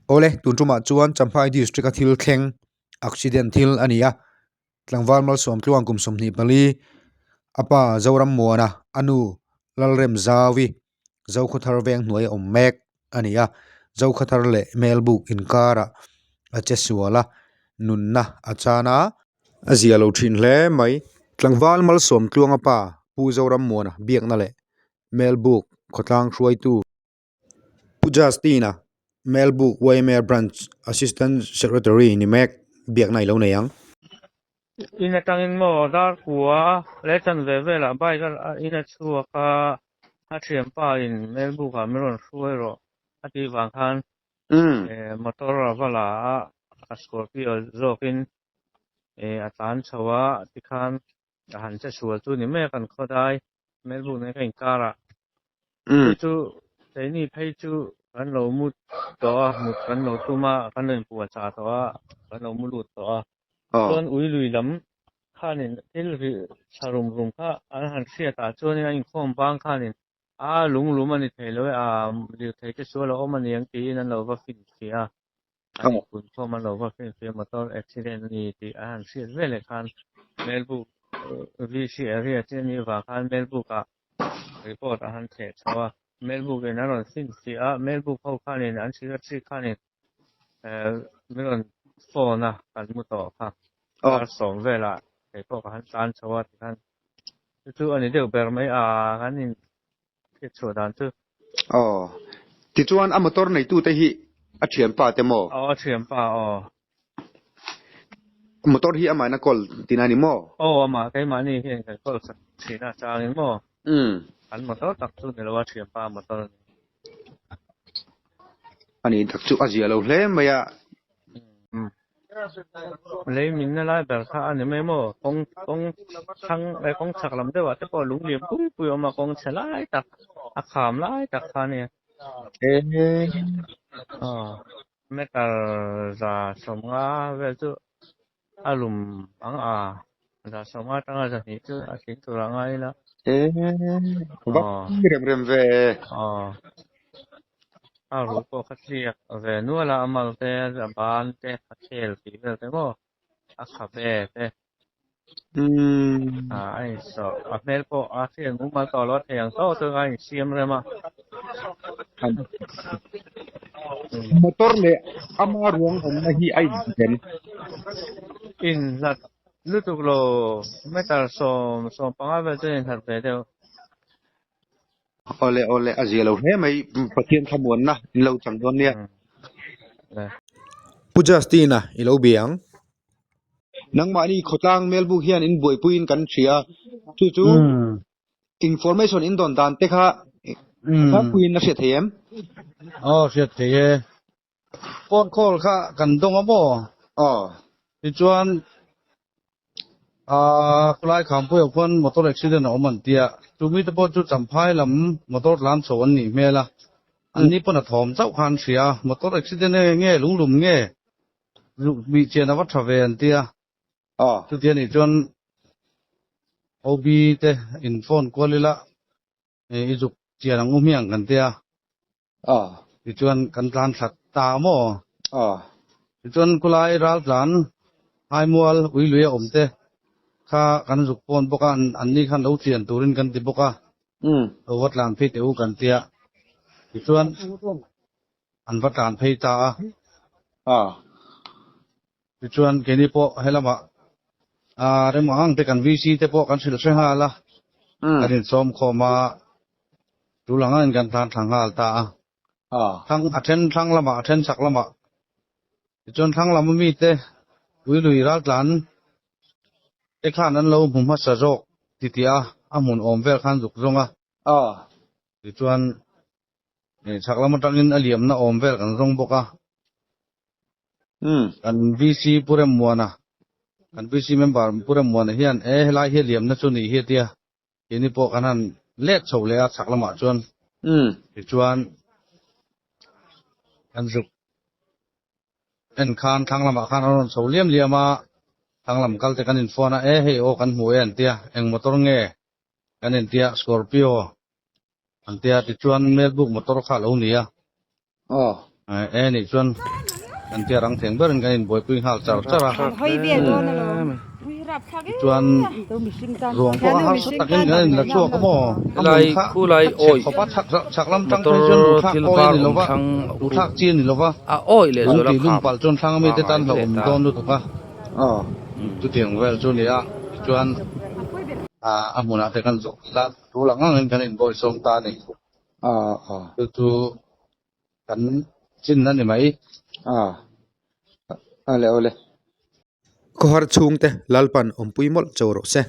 Awle, tun tumah chuan Champhai District a thil thleng accident thil a ni a, tlangval Malsawm tluang kum 24, a pa Zoram Muana, a nu Lalrem Zauvi, Zokhawthar veng hnuai a awm mek a ni a, Zokhawthar leh Melbuk inkarah a che sual a, nunna a chan a. A zia lo thin hle mai. Tlangval Malsawm tluanga pa Pu Zoram Muana biakna leh Melbuk khawtlang hruaitu. Pu Justin-a Melbuk yma Branch Assistant Secretary ni mek biakna i lo nei ang. In atangin maw dar kua leh chan ve velah bike a in a chhuak a, a thianpa in Melbuk ah min rawn hruai rawh a tih vang khan motor a va la a, a Scorpio zawkin a tlan chho a tikhan a han che sual chu ni mai a kan khawdai Melbourne nen ka inkar a chu chu keini phei chu kan lo mu tawh a mut kan lo tum a kan lo inpuah chah tawh a kan lo mu lut tawh a chuan ui lui lam khanin thil ri tha rum rum kha an han hriat ah chuanin an inkhawm bang khanin a lunglum a ni thei lo e a lirthei te sual a awm a ni ang tiin an lo va finfiah a. An inpun khawm an lo va finfiah motor accident a ni tih a han hriat ve leh khan Melbourne VC area chi a nih vang khan Melbourne ah report a han theh chho a, Melbourne in a rawn finfiah a, Melbourne ho khanin an secretary khanin min rawn phone a kan mu tawh kha dar sawm velah keipawh ka han tlan chho a tikhan chu chu a ni deuh ber mai a kan in hriat chhuah dan chu. Aw. Tichuan a motor neitute hi a thianpa te maw? Aw a thianpa aw. Motor hi amahin a kawl tihna a ni maw? Aw amah keimahni hian kan kawl sak thin a changin maw? Umm. An motor tak chu ni lo a thianpa motor a ni. A nih tak chu a zia lo hle mai a. Umm. Lei minna lai ber kha a ni mai maw? Kawng kawng thlang eh kawng chhak lam deuhah te pawh lung lian pui pui a awm a, kawng chhe lai tak a kham lai tak kha a nia. Aw meter 150 vel chu a lum ang a, 150 atanga 200 chu a tling tur a ngai ila. Va rem rem ve. Aw. A ruh pawh kha tliak ve nual a, a mal te, a ban te, a khel tih vel te maw, a khabe te a insawh, a hmel pawh a hriat mumal tawh lo a thei ang tawk chu a insiam rem a. Motor leh ama ruang awmna hi a inhlat em? Inhlat lutuk lo, meter 10, 15 vel chu a inhlat ve deuh. Awle awle a zia lo hle mai Pathian thlamuanna in lo chang dawn nia. Pu Justin-a i lo bia ang. Nangmahni khawtlang Melbourne hian in buaipuiin kan hria chu chu information in dawn dan te kha tlangpuiin a hriat thei em? Aw hriat thei e. Phone call kha kan dawng a maw? Aw. Tichuan aaa khulai Khampuia khuan motor accident a awm an tia. Chu mite pawh chu Champhai lam motor tlan chho an nih hmel a. An ni pawn a thawm chauh kha an hria a. Motor accident nge nge lunglum nge mih chian a va tha ve an tia. Aw. Chuti anih chuan OB te in phone kual ila i zuk chian ang u hmiang kan tia. Aw. Tichuan kan tlan thlat ta maw? Aw. Tichuan khulai ral tlan Haimual Uilui a awm te kha kan zuk pawn bawk a, an ni khan lo chian turin kan ti bawk a. Umm. Lo va tlan phei teh u kan tia. Tichuan an va tlan phei ta a. Aw. Tichuan keini pawh helamah rem ang ang te kan VC te pawh kan hrilh hre nghal a, kan insawm khawm a, tul ang angin kan tlan thla nghal ta a. Thlang a then thlang lamah a then chhak lamah tichuan thlang lam ami te ui lui ral tlan te khan an lo hmu hmasa zawk titih a, a hmun awm vel khan zuk zawng a. Tichuan chhak lam atangin a liamna awm vel kan zawng bawk a. Kan VC Pu Remmuana, kan VC member Pu Remmuana hian e helai hi a liamna chu nih hi a tia, keini pawh kan han let chho leh a chhak lamah chuan tichuan kan zuk en khan thlang lamah khan an rawn chho liam liam a, thlang lam kal te kan infuan a, e hei aw kan hmu e an tia, eng motor nge kan intia Scorpio an tia tichuan Melbourne motor kha a lo ni a. Aw. E nih chuan kan tia rang theng berin kan inbuaipui nghal char char a. Tichuan ruang pawh a harsa takin kan inla chhuak a maw? A hmun kha a chhe khawp a, chhak chhak lam tang phei chuan luhthlak kawi a ni lo va, luhthlak chi a ni lo va. Lung tih lum palh chuan thlang mite tan hlauhawm dawn lutuk a. Chutiang vel chu a ni a, tichuan a hmunah te kan zawh a, tul ang angin kan inbuaisawm ta a ni. Chu chu kan chin a ni mai. Khawhar chhungte Lalpan awmpui mawlh cho rawh se.